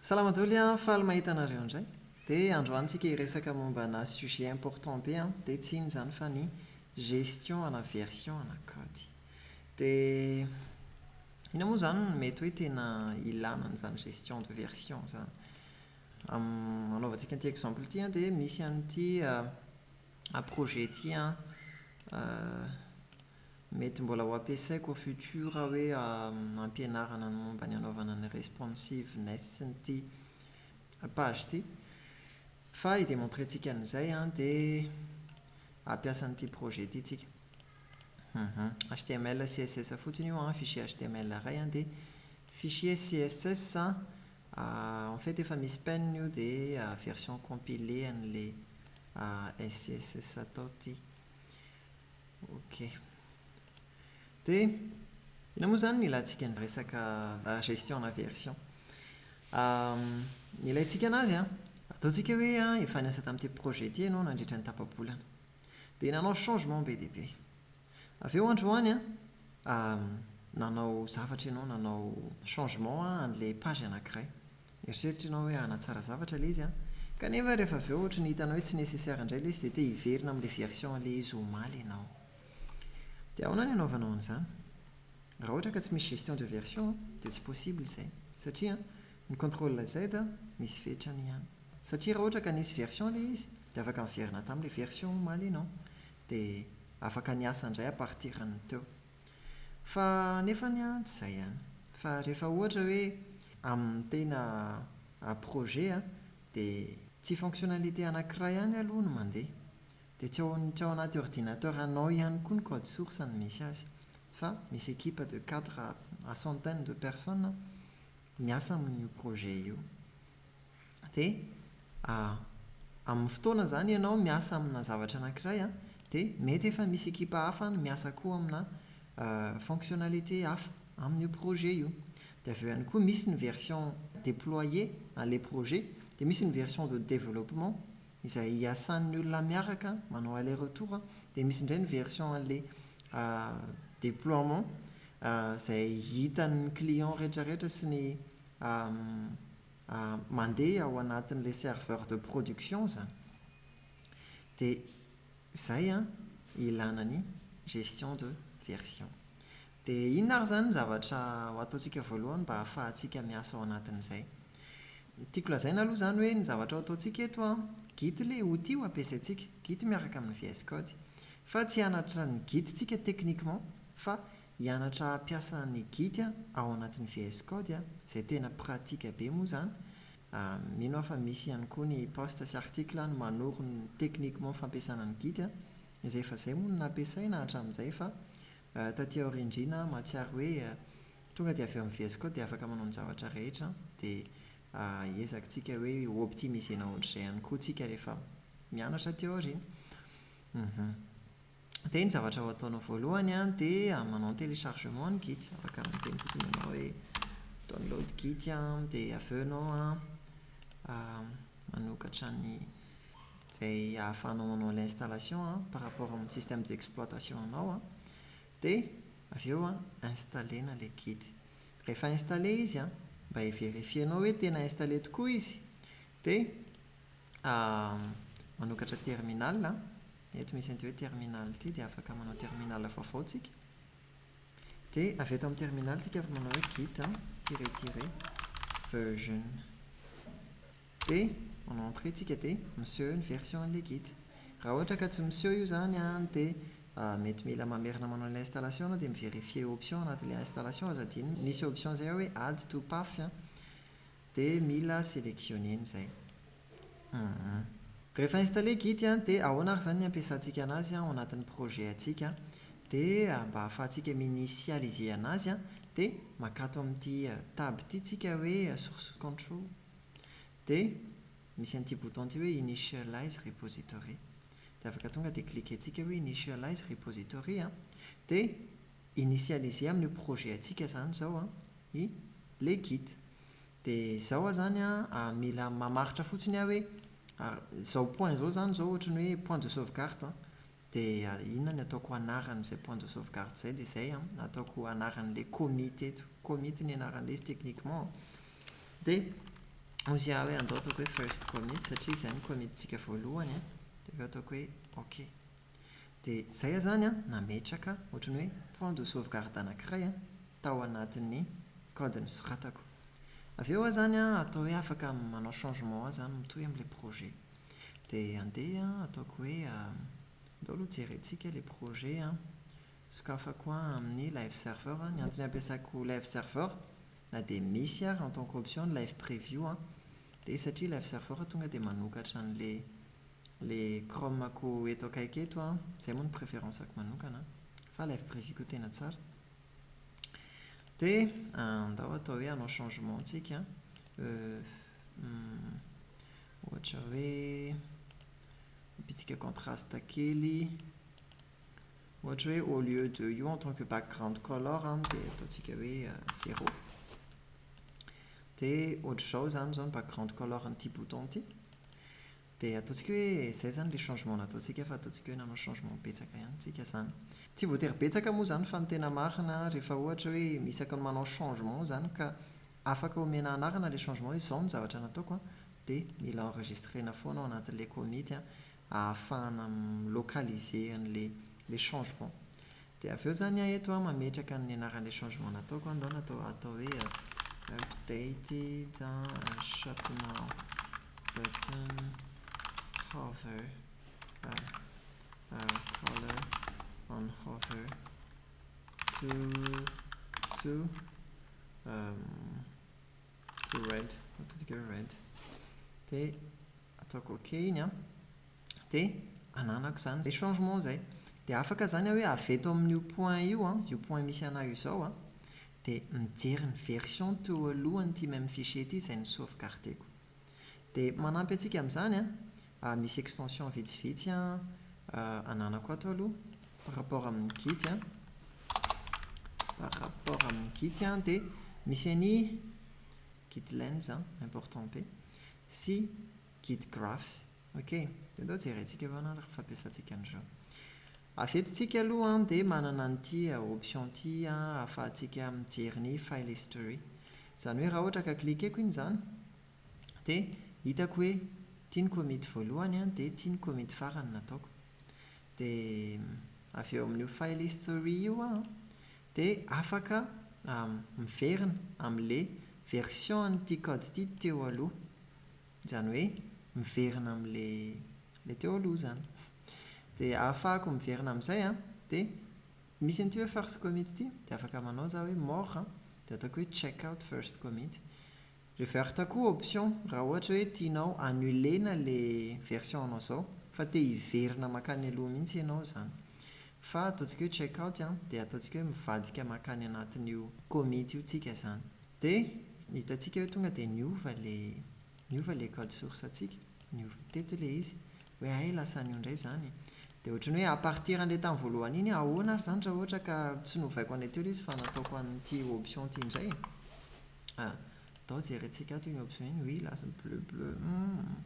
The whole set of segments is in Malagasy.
Salama daholo an, faly mahita anareo indray. Dia androany tsika hiresaka momba ana sujet important be an, dia tsy inona izany fa ny gestion ana version ana code. Dia inona moa izany no mety hoe tena ilàna an'izany gestion de version izany? Anaovantsika an'ity exemple ity an, dia misy an'ity projet ity an, mety mbola ho ampiasaiko au futur hoe hampianarana ny momba ny hanaovana ny responsiveness an'ity page ity. Fa hi-démontrer-ntsika an'izay an, dia hampiasa an'ity projet ity tsika. HTML, CSS fotsiny io an, fichier HTML iray an, dia fichier CSS an, en fait efa misy pen io dia version compilée an'ilay SCSS atao ity. Ok. Dia inona moa izany no ilantsika ny resaka gestion ana version? Ny ilaintsika anazy an, ataontsika hoe efa niasa tamin'ity projet ity ianao nandritra ny tapa-bolana. Dia nanao changement be dia be. Avy eo androany an, nanao zavatra ianao, nanao changement an'ilay page anakiray. Mieritreritra ianao hoe hanatsara zavatra ilay izy an, kanefa rehefa avy eo ohatran'ny hitanao hoe tsy nécessaire indray ilay izy dia te hiverina amin'ilay version an'ilay izy omaly ianao. Dia ahoana ny hanaovanao an'izany? Raha ohatra ka tsy misy gestion de version an, dia tsy possible izay. Satria ny contrôle Z misy fetrany ihany. Satria raha ohatra ka nisy version ilay izy, dia afaka miverina tamin'ilay version omaly ianao. Dia afaka niasa indray à partir ny teo. Fa nefany an, tsy izay ihany. Fa rehefa ohatra hoe amin'ny tena projet an, dia tsy fonctionnalité anakiray ihany aloha no mandeha. Dia tsy ao tsy ao anaty ordinateur anao ihany koa ny code source no misy azy. Fa misy équipe de quatre à centaine de personnes miasa amin'io projet io. Dia amin'ny fotoana izany ianao miasa amina zavatra anakiray an, dia mety efa misy ekipa hafa any miasa koa amina fonctionnalité hafa amin'io projet io. Dia avy eo ihany koa misy ny version déployée an'ilay projet, dia misy ny version de développement izay iasan'ny olona miaraka manao aller retour, dia misy indray ny version an'ilay déploiement izay hitan'ny client rehetra rehetra sy ny mandeha ao anatin'ilay serveur de production izany. Dia izay an, ilàna ny gestion de version. Dia inona ary izany ny zavatra ho ataontsika voalohany mba hahafahantsika miasa ao anatin'izay? Ny tiako lazaina aloha izany hoe ny zavatra ho ataontsika eto an, Git ilay outil ho ampiasaintsika, Git miaraka amin'ny VS Code. Fa tsy hianatra ny Git tsika techniquement fa hianatra hampiasa ny Git ao anatin'ny VS Code, izay tena pratique be moa izany. Mino aho fa misy ihany koa ny post sy article any manoro ny techniquement fampiasana ny Git, izay efa izay moa no nampiasaina hatramin'izay fa taty aoriandriana aho mahatsiaro hoe tonga dia avy eo amin'ny VS Code dia afaka manao ny zavatra rehetra dia ezaka-tsika hoe ho-optimiser-na ohatr'izay ihany koa tsika rehefa mianatra aty aoriana. Dia ny zavatra ho ataonao voalohany an, dia manao téléchargement ny Git. Afaka miteny fotsiny ianao hoe download Git an, dia avy eo ianao an manokatra ny izay ahafahanao manao ilay installation an, par rapport amin'ny système d'exploitation anao an, dia avy eo an, installer-na ilay Git. Rehefa installer izy an, mba hi-verifier-nao hoe tena installer tokoa izy, dia manokatra terminal an, eto misy an'ity hoe terminal ity dia afaka manao terminal vaovao tsika. Dia avy eto amin'ny terminal tsika afaka manao hoe git tiret tiret version. Dia manao entrée tsika dia miseho eo ny version an'ilay git. Raha ohatra ka tsy miseho io izany an, dia mety mila mamerina manao ilay installation ianao dia mi-verifier option anatin'ilay installation, aza adino misy option izay ao hoe add to path an. Dia mila selectionner-na izay. Rehefa installer Git an, dia ahoana ary izany ny ampiasantsika anazy ao anatin'ny projet antsika? Dia mba ahafahantsika mi-initialiser anazy an, dia mankato amin'ity tab ity tsika hoe source control. Dia misy an'ity bouton ity hoe initialize repository. Dia afaka tonga dia cliquer-tsika hoe initialize repository an, dia initialiser amin'io projet antsika izany izao an i ilay Git. Dia izao aho izany an, mila mamaritra fotsiny aho hoe izao point izao izany izao ohatry ny hoe point de sauvegarde an, dia inona no ataoko anaran'izay point de sauvegarde izay dia izay an, ataoko anaran'ilay commit eto, commit ny anaran'ilay izy techniquement an. Dia Hozy aho hoe andao ataoko hoe first commit satria izay no commit-ntsika voalohany an, dia avy eo ataoko hoe ok. Dia izay aho izany an, nametraka ohatran'ny hoe point de sauvegarde anakiray an, tao anatin'ny code nosoratako. Avy eo aho izany an, atao hoe afaka manao changement aho izany mitohy amin'ilay projet. Dia andeha an, ataoko hoe andao aloha jerentsika ilay projet an. Sokafako amin'ny live serveur. Ny antony ampiasako live serveur, na dia misy ary en tant qu'option ny live preview an, dia satria live serveur tonga dia manokatra an'ilay ilay chrome-ko eto akaiky eto an, izay moa no préférence-ko manokana an, fa live preview koa tena tsara. Dia andao atao hoe hanao changement tsika an, ohatra hoe ampiantsika contraste kely, ohatra hoe au lieu de io en tant que background color an, dia ataontsika hoe zéro. Dia ohatr'izao izany izao ny background color an'ity bouton ity. Dia ataontsika hoe izay izany ilay changement nataontsika fa ataontsika hoe nanao changement betsaka ihany tsika izany. Tsy voatery betsaka moa izany fa ny tena marina rehefa ohatra hoe isaky ny manao changement izany ka afaka omena anarana ilay changement hoe izao no zavatra nataoko an, dia mila enregistrer-na foana ao anatin'ilay commit an, ahafahana mi-localiser an'ilay ilay changement. Dia avy eo izany aho eto an, mametraka ny anaran'ilay changement nataoko an, ndao atao atao hoe updated shop now button hover color on hover to to to red, ataontsika hoe red. Dia ataoko ok iny an, dia ananako izany izay changement izay. Dia afaka izany aho hoe avy eto amin'io point io an, io point misy an'ahy io izao an, dia mijery ny version teo alohan'ity même fichier ity izay ni-sauvegarder-ko. Dia manampy antsika amin'izany an, misy extension vitsivitsy an ananako ato aloha par rapport amin'ny git an, par rapport amin'ny git an, dia misy an'i git lens an, important be, sy git graph. Ok, dia andao jerentsika avy eo ny fampiasantsika an'ireo. Avy eto tsika aloha an dia manana an'ity option ity ahafahantsika mijery ny file history. Izany hoe raha ohatra ka cliquer-ko iny izany dia hitako hoe ity ny commit voalohany an, dia ity ny commit farany nataoko. Dia avy eo amin'io file history io aho an, dia afaka miverina amin'ilay version an'ity code ity teo aloha. Izany hoe miverina amin'ilay ilay teo aloha izany. Dia ahafahako miverina amin'izay an, dia misy an'ity hoe first commit ity, dia afaka manao za hoe more an, dia ataoko hoe checkout first commit. Revert koa option raha ohatra hoe tianao annuler-na ilay version anao izao fa te hiverina mankany aloha mihitsy ianao izany. Fa ataontsika hoe checkout an, dia ataontsika hoe mivadika mankany anatin'io commit io tsika izany. Dia hitantsika hoe tonga dia niova ilay niova ilay code source antsika, niova teto ilay izy, hoe hay lasa an'io indray izany. Dia ohatran'ny hoe à partir an'ilay tamin'ny voalohany iny, ahoana ary izany raha ohatra ka tsy novaiko an'ilay teo ilay izy fa nataoko an'ity option ity indray e? Andao jerentsika ato iny option iny, oui lasa bleu bleu, hum.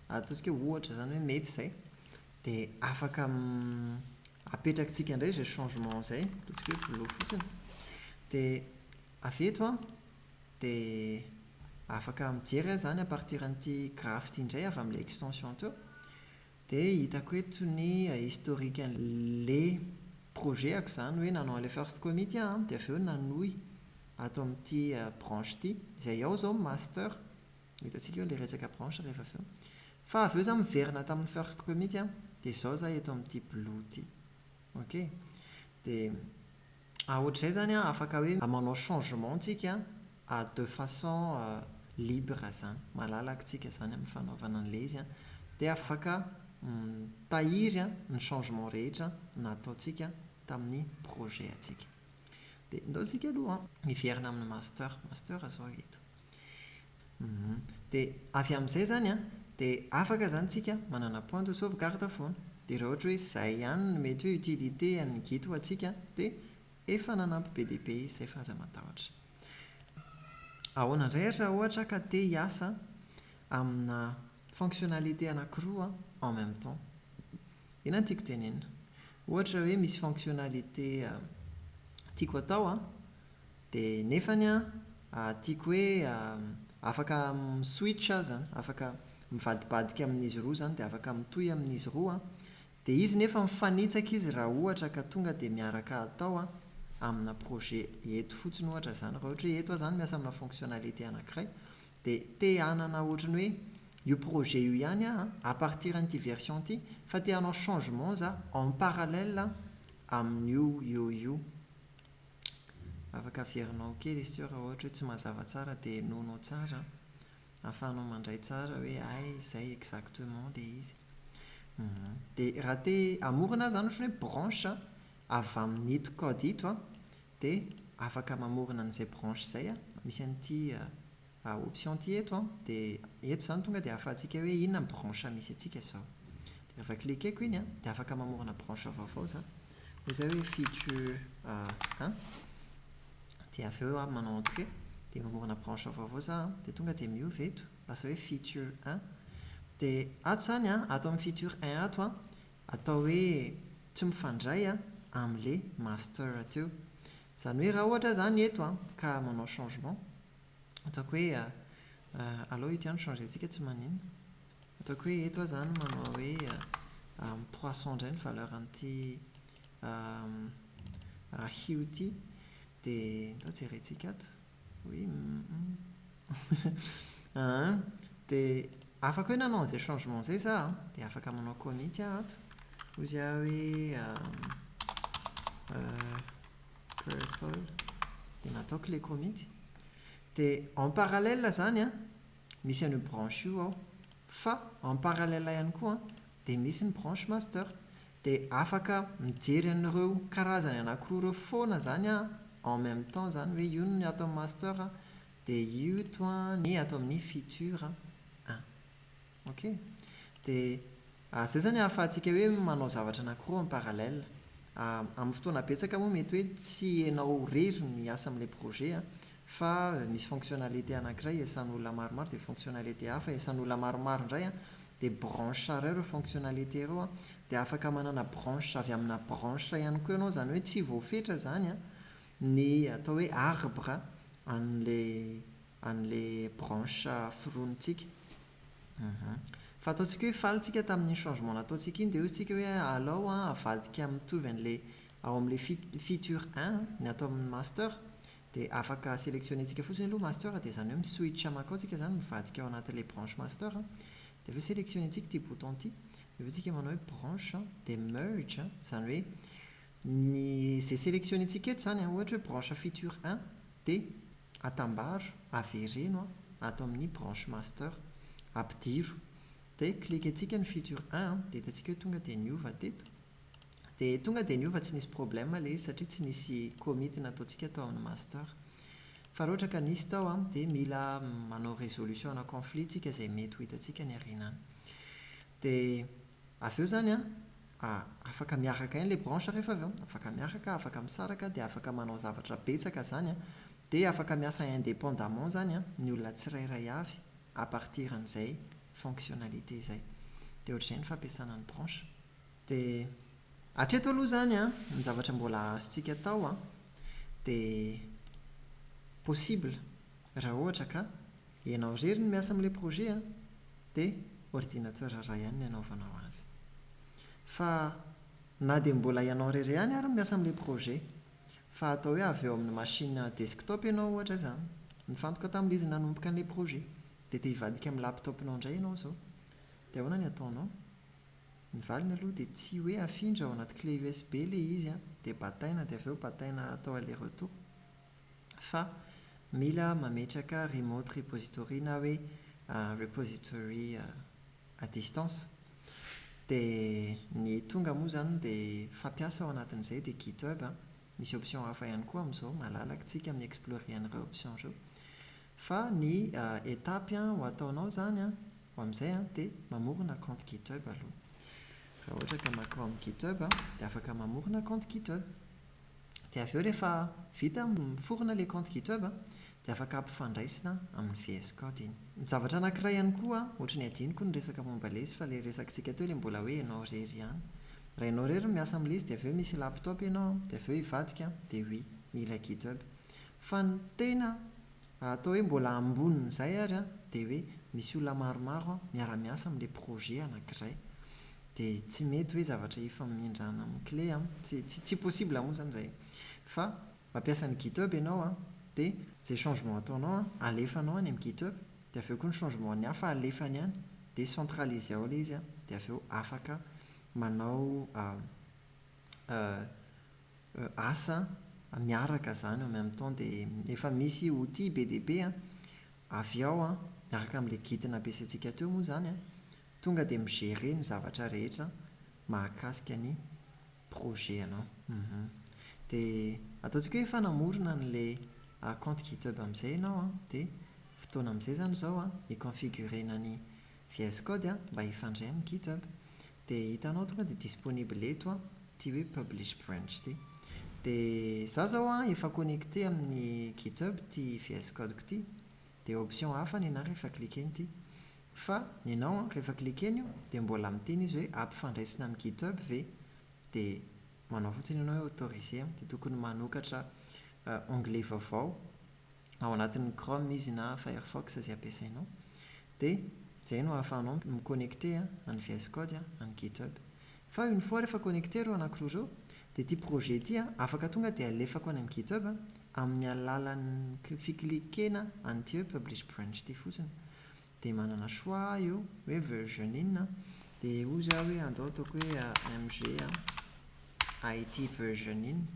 Ataontsika hoe ohatra izany hoe mety izay. Dia afaka apetrakitsika indray izay changement izay, ataontsika hoe bleu fotsiny. Dia avy eto an, dia afaka mijery aho izany à partir an'ity graphe ity indray avy amin'ilay extension teo. Dia hitako eto ny historique an'ilay projet-ako izany hoe nanao an'ilay first commit aho an, dia avy eo nanohy ato amin'ity branche ity, izay ao izao master, ho hitantsika eo ilay resaka branche rehefa avy eo. Fa avy eo izaho miverina tamin'ny first commit an, dia izao izaho eto amin'ity blue ity. Ok. Dia ohatr'izay izany an, afaka hoe manao changement tsika de façon libre izany, malalaka tsika izany amin'ny fanaovana an'ilay izy an, dia afaka mitahiry ny changement rehetra nataontsika tamin'ny projet antsika. Dia ndao tsika aloha hiverina amin'ny master, master izao eto. Dia avy amin'izay izany an, dia afaka izany tsika manana point de sauvegarde foana. Dia raha ohatra hoe izay ihany no mety hoe utilité an'ny git ho antsika dia efa nanampy be dia be izy izay fa aza matahotra. Ahoana indray ary raha ohatra ka te hiasa amina fonctionnalité anankiroa en même temps? Inona no tiako tenenina? Ohatra hoe misy fonctionnalité tiako atao an, dia nefany an tiako hoe Afaka mi-switch aho izany, afaka mivadibadika amin'izy roa izany dia afaka mitohy amin'izy roa an. Dia izy nefa mifanitsaka izy raha ohatra ka tonga dia miaraka atao an, amina projet eto fotsiny ohatra izany. Raha ohatra hoe eto aho izany miasa amina fonctionnalité anakiray, dia te hanana ohatran'ny hoe io projet io ihany aho an, à partir an'ity version ity, fa te hanao changement za en parallèle amin'io eo io. Afaka averinao kely izy teo raha ohatra hoe tsy mazava tsara dia henoinao tsara an, ahafahanao mandray tsara hoe hay izay exactement ilay izy. Dia raha te hamorona aho izany ohatra hoe branche avy amin'ito code ito an, dia afaka mamorona an'izay branche izay aho. Misy an'ity option ity eto an, dia eto izany tonga dia ahafahantsika hoe inona ny branche misy antsika izao. Dia rehefa cliquer-ko iny an, dia afaka mamorona branche vaovao izaho. Hoy izaho hoe feature un, dia avy eo aho manao entrée, dia mamorona branche vaovao izaho an, dia tonga dia miova eto, lasa hoe feature un. Dia ato izany an, ato amin'ny feature un ato an, atao hoe tsy mifandray amin'ilay master teo. Izany hoe raha ohatra aho izany eto an, ka manao changement, ataoko hoe aleo ito ihany changer-tsika tsy maninona. Ataoko hoe eto aho izany manao hoe 300 indray ny valeur an'ity hue ity. Dia ndao jerentsika ato. Oui, an. Dia afaka hoe nanao an'izay changement izay izaho an, dia afaka manao commit aho ato. Hoy aho hoe purple. Dia nataoko ilay commit. Dia en parallèle izany an, misy an'io branche io ao. Fa en parallèle ihany koa an, dia misy ny branche master. Dia afaka mijery an'ireo karazany anankiroa ireo foana izany aho en même temps izany hoe io ny ato amin'ny master an, dia io ito an ny ato amin'ny feature un. Ok. Dia izay izany ahafahantsika hoe manao zavatra anankiroa en parallèle. Amin'ny fotoana betsaka moa mety hoe tsy ianao irery no miasa amin'ilay projet an, fa misy fonctionnalité anankiray iasan'olona maromaro dia fonctionnalité hafa iasan'olona maromaro indray an, dia branche iray ireo fonctionnalité ireo an, dia afaka manana branche avy amina branche ihany koa ianao, izany hoe tsy voafetra izany an ny atao hoe arbre an'ilay an'ilay branche foronintsika. Fa ataontsika hoe faly tsika tamin'iny changement nataontsika iny dia hoy isika hoe alao an avadika mitovy an'ilay ao amin'ilay feature un ny ato amin'ny master dia afaka selectionner-tsika fotsiny aloha master dia izany hoe mi-switch mankao tsika izany mivadika ao anatin'ilay branche master dia avy eo selectionner-tsika ity bouton ity dia avy eo tsika manao hoe branche dia merge izany hoe ny izay selectionner-tsika eto izany an ohatra hoe branche feature un dia Atambaro, avereno ato amin'ny branche master. Ampidiro. Dia cliquer-tsika ny feature un dia hitantsika hoe tonga dia niova teto. Dia tonga dia niova tsy nisy problème ilay izy satria tsy nisy commit nataontsika tao amin'ny master. Fa raha ohatra ka nisy tao dia mila manao résolution ana conflit tsika izay mety ho hitantsika any aoriana any. Dia avy eo izany an, Afaka miaraka ihany ilay branche rehefa avy eo, afaka miaraka, afaka misaraka, dia afaka manao zavatra betsaka izany an, dia afaka miasa indépendamment izany an ny olona tsirairay avy à partir an'izay fonctionnalité izay. Dia ohatr'izay ny fampiasana ny branche. Dia hatreto aloha izany an, ny zavatra mbola azontsika atao an, dia possible raha ohatra ka ianao irery no miasa amin'ilay projet an, dia ordinateur iray ihany ny anaovanao azy. Fa na dia mbola ianao irery ihany ary no miasa amin'ilay projet, fa atao hoe avy eo amin'ny machine desktop ianao ohatra izany, nifantoka tamin'ilay izy nanomboka an'ilay projet, dia te hivadika amin'ny laptop-nao indray ianao izao, dia ahoana ny ataonao? Ny valiny aloha dia tsy hoe afindra ao anaty clé USB ilay izy an, dia bataina dia avy eo bataina atao aller retour. Fa mila mametraka remote repository na hoe repository à distance. Dia ny tonga moa izany dia fampiasa ao anatin'izay dia GitHub an. Misy option hafa ihany koa amin'izao, malalaka tsika mi-explorer an'ireo option ireo. Fa ny étape ho ataonao izany an, ho amin'izay an, dia mamorona compte GitHub aloha. Raha ohatra ka mankao amin'ny GitHub dia afaka mamorona compte GitHub. Dia avy eo rehefa vita miforona ilay compte GitHub dia afaka ampifandraisina amin'ny VS Code iny. Ny zavatra anankiray ihany koa, ohatry ny adinoko ny resaka momba ilay izy fa ilay resakitsika teo ilay mbola hoe ianao irery ihany. Raha ianao irery no miasa amin'ilay izy dia avy eo misy laptop ianao dia avy eo hivadika dia oui, mila GitHub. Fa ny tena. Atao hoe mbola ambonin'izay ary an, dia hoe misy olona maromaro miara-miasa amin'ilay projet anakiray. Dia tsy mety hoe zavatra hifamindrana amin'ny clé an, tsy tsy possible moa izany izay. Fa mampiasa ny GitHub ianao an, dia izay changement ataonao an, alefanao any amin'ny GitHub, dia avy eo koa ny changement an'ny hafa alefany any, dia centralisé ao ilay izy an, dia avy eo afaka manao asa miaraka izany en même temps dia efa misy outil be dia be an, avy ao an, miaraka amin'ilay git nampiasaintsika teo moa izany an, tonga dia mi-gérer ny zavatra rehetra mahakasika ny projet anao. Dia ataontsika hoe efa namorona an'ilay compte GitHub amin'izay ianao an, dia fotoana amin'izay izany izao an, hi-configurer-na ny VS Code mba hifandray amin'ny GitHub. Dia hitanao tonga dia disponible eto an, ity hoe publish branch ity. Dia izaho izao an, efa connecté amin'ny GitHub ity VS Code-ko ity. Dia option hafa ny anahy rehefa cliquer-na ity. Fa ny anao an, rehefa cliquer-na io, dia mbola miteny izy hoe ampifandraisina amin'ny GitHub ve? Dia manao fotsiny ianao hoe autoriser an, dia tokony manokatra onglet vaovao ao anatin'ny Chrome izy na Firefox izay ampiasainao. Dia izay no ahafahanao mi-connecter an'ny VS Code any GitHub. Fa une fois rehefa connecter ireo anakiroa ireo, dia ity projet ity an, afaka tonga dia alefako any amin'ny GitHub amin'ny alalan'ny fi-cliquer-na an'ity hoe publish branch ity fotsiny. Dia manana choix aho eo hoe version inona an, dia hozy aho hoe andao ataoko hoe MG an, IT version inona,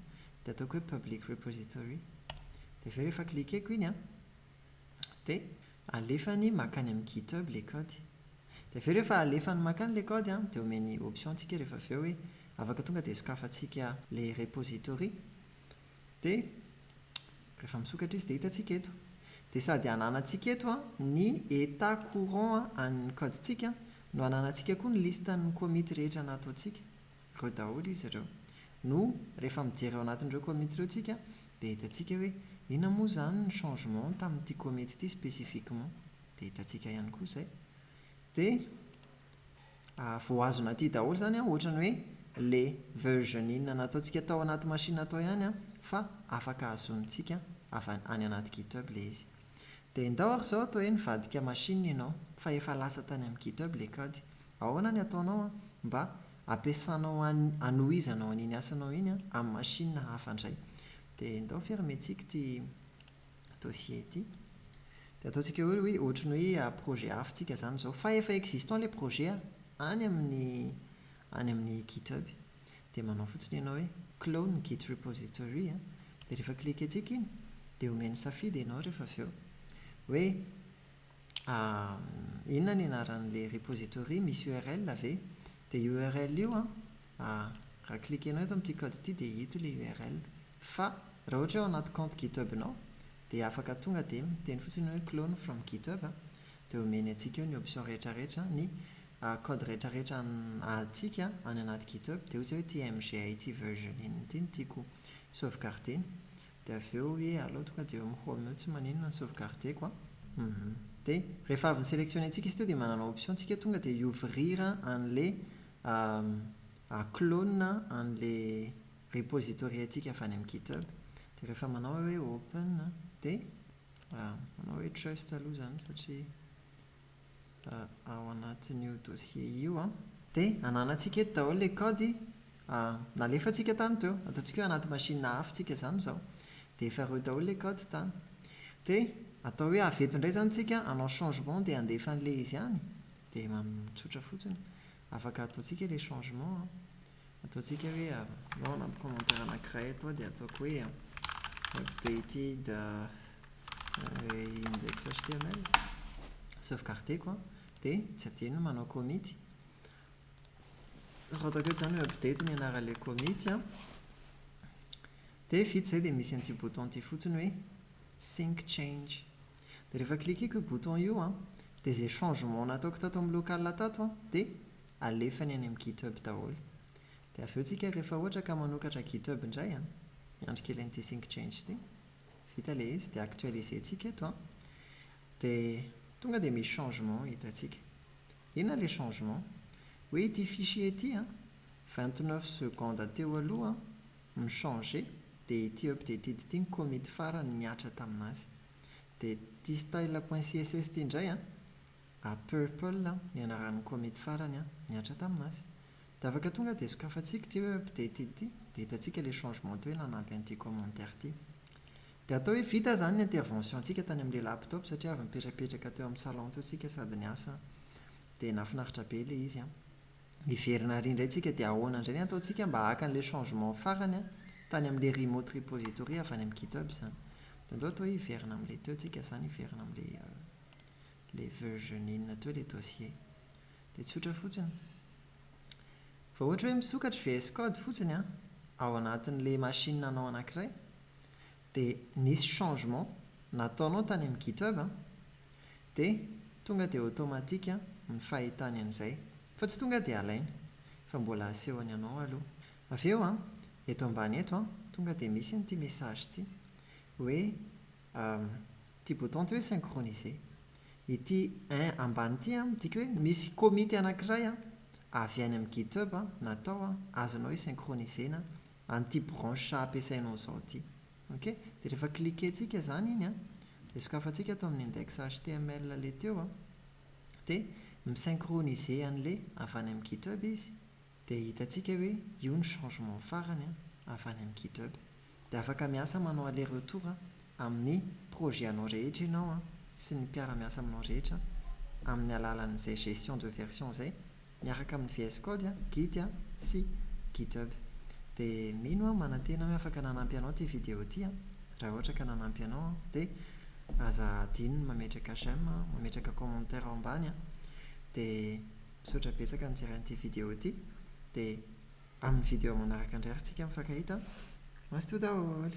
dia ataoko hoe public repository. Dia avy eo rehefa cliquer-ko iny an, dia alefany mankany amin'ny GitHub ilay code. Dia avy eo rehefa alefany mankany ilay code an, dia omeny option antsika rehefa avy eo hoe afaka tonga dia sokafantsika ilay repository. Dia rehefa misokatra izy dia hitantsika eto. Dia sady ananantsika eto an, ny état courant an'ny code-ntsika no ananantsika koa ny liste-n'ny commit rehetra nataontsika. Ireo daholo izy ireo. No rehefa mijery ao anatin'ireo commit ireo tsika dia hitantsika hoe inona moa izany ny changement tamin'ity commit ity spécifiquement. Dia hitantsika ihany koa izay. Dia voahazona aty daholo izany an, ohatran'ny hoe ilay version inona nataontsika tao anaty machine tao ihany an, fa afaka hazonintsika avy any anaty GitHub ilay izy. Dia ndao ary izao atao hoe nivadika machine ianao fa efa lasa tany amin'ny GitHub ilay code. Ahoana ny ataonao an mba ampiasanao any hanohizanao an'iny asanao iny an amin'ny machine hafa indray. Dia ndao fermer-tsika ity dossier ity. Dia ataontsika hoe hoe ohatran'ny hoe projet hafa tsika izany izao fa efa existant ilay projet any amin'ny any amin'ny GitHub. Dia manao fotsiny ianao hoe clone git repository an, dia rehefa cliquer-tsika iny dia omeny safidy ianao rehefa avy eo hoe inona ny anaran'ilay repository, misy URL ve? Dia io URL io an, raha cliquer-nao eto amin'ity code ity dia ito ilay URL. Fa raha ohatra hoe ao anaty compte GitHub-nao dia afaka tonga dia miteny fotsiny hoe clone from GitHub an, dia omeny antsika eo ny option rehetra rehetra, ny code rehetra rehetra antsika any anaty GitHub. Dia ohatra hoe ity MGIT version iny ity no tiako sauvegarder-na. Dia avy eo hoe aleo tonga dia eo amin'ny home eo tsy maninona ny sauvegarder-ko an. Dia rehefa avy ni-selectionner-ntsika izy teo dia manana option tsika tonga dia hi-ouvrir an'ilay clone an'ilay repository antsika avy any amin'ny GitHub. Dia rehefa manao hoe open dia manao hoe trust aloha izany satria ao anatin'io dossier io an. Dia ananantsika eto daholo ilay code nalefantsika tany teo. Ataontsika hoe anaty machine hafa tsika izany izao. Dia efa ireo daholo ilay code tany. Dia atao hoe avy eto indray izany tsika hanao changement dia handefa an'ilay izy any. Dia tsotra fotsiny. Afaka ataontsika ilay changement an. Ataontsika hoe aleo hanampy commentaire anankiray eto aho dia ataoko hoe updated index html. Sauvegarder-ko an. Dia tsy adino ny manao commit. Soratako eto izany hoe update ny anaran'ilay commit an. Dia vita izay dia misy an'ity bouton ity fotsiny hoe sync change. Dia rehefa cliquer-ko io bouton io an, dia izay changement nataoko tato amin'ny local tato an, dia alefany any amin'ny GitHub daholo. Dia avy eo tsika rehefa ohatra ka manokatra GitHub indray an, miandry kely an'ity sync change ity, vita ilay izy dia actualiser-tsika eto an, dia tonga dia misy changement hitantsika. Inona ilay changement? Hoe ity fichier ity an, 29 secondes teo aloha an, mi-changer, dia ity updated ity ny commit farany nihatra tamin'azy. Dia ity style point css ity indray an, purple ny anaran'ny commit farany nihatra tamin'azy. Dia afaka tonga dia sokafantsika ity hoe update ity, dia hitantsika ilay changement teo hoe nanampy an'ity commentaire ity. Dia atao hoe vita izany ny intervention-ntsika tany amin'ilay laptop satria avy nipetrapetraka teo amin'ny salon teo tsika sady niasa. Dia nahafinaritra be ilay izy an. Hiverina ary indray tsika dia ahoana indray ny ataontsika mba haka an'ilay changement farany an, tany amin'ilay remote repository avy any amin'ny GitHub izany. Dia andao atao hoe hiverina amin'ilay teo tsika izany, hiverina amin'ilay ilay version inona teo ilay dossier. Dia tsotra fotsiny. Fa ohatra hoe misokatra VS Code fotsiny an, ao anatin'ilay machine anao anankiray, dia nisy changement nataonao tany amin'ny GitHub an, dia tonga dia automatique ny fahitany an'izay. Fa tsy tonga dia alainy, fa mbola asehony anao aloha. Avy eo an, eto ambany eto an, tonga dia misy an'ity message ity, hoe ity bouton ity hoe synchroniser. Ity un ambany ity an, midika hoe misy commit anankiray an, avy any amin'ny GitHub natao an, azonao hi-synchroniser-na an'ity branche ampiasainao izao ity. Ok? Dia rehefa cliquer-tsika izany iny an, dia sokafantsika ato amin'ny index html ilay teo an, dia mi-synchroniser an'ilay avy any amin'ny GitHub izy, dia hitantsika hoe io ny changement farany avy any amin'ny GitHub. Dia afaka miasa manao aller retour amin'ny projet anao rehetra ianao sy ny mpiara-miasa aminao rehetra amin'ny alalan'izay gestion de version izay miaraka amin'ny VS Code, Git sy GitHub. Dia mino aho, manantena hoe afaka nanampy anao ity vidéo ity. Raha ohatra ka nanampy anao dia aza adino ny mametraka j'aime, mametraka commentaire ao ambany. Dia misaotra betsaka nijery an'ity vidéo ity. Dia amin'ny vidéo manaraka indray ary tsika mifankahita. Mazotoa daholo!